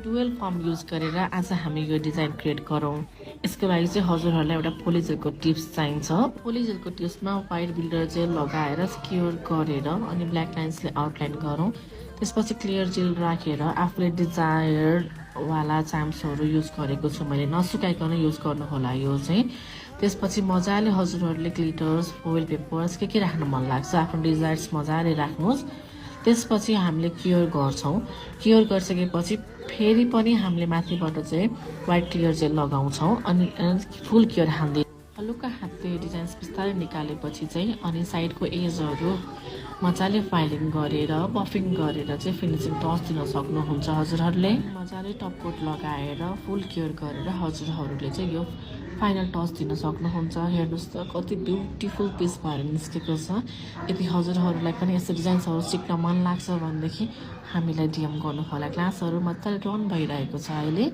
Dual form use गरेर आज हामी यो डिजाइन क्रिएट गरौँ। यसको लागि चाहिँ हजुरहरूलाई एउटा पोलिजेलको टिप्स चाहिन्छ। पोलिजेलको टिप्समा व्हाइट बिल्डर जेल लगाएर स्क्योर गरेर अनि ब्ल्याक लाइन्सले आउटलाइन गरौँ। त्यसपछि क्लियर जेल राखेर आफूले डिजायरवाला चाम्सहरू युज गरेको छु मैले, नसुकाइकन युज गर्नु होला यो चाहिँ। त्यसपछि मजाले हजुरहरूले ग्लिटर्स, फोइल पेपर्स के राख्नु मन लाग्छ आफ्नो डिजायर्स मजाले राख्नुहोस्। त्यसपछि हामीले क्योर गर्छौँ। क्योर गरिसकेपछि फेरि पनि हामीले माथिबाट चाहिँ व्हाइट क्लियर जेल लगाउँछौँ अनि फुल क्योर हाल्दै हलुका हातले डिजाइन्स बिस्तारै निकालेपछि चाहिँ अनि साइडको एजहरू मजाले फाइलिङ गरेर बफिङ गरेर चाहिँ फिनिसिङ टच दिन सक्नुहुन्छ हजुरहरूले। मजाले टपकोट लगाएर फुल केयर गरेर हजुरहरूले चाहिँ यो फाइनल टच दिन सक्नुहुन्छ। हेर्नुहोस् त कति ब्युटिफुल पिस भएर निस्केको छ। यदि हजुरहरूलाई पनि यस्तो डिजाइन्सहरू सिक्न मन लाग्छ भनेदेखि हामीलाई डिएम गर्नु होला। क्लासहरू मजाले रन भइरहेको छ अहिले।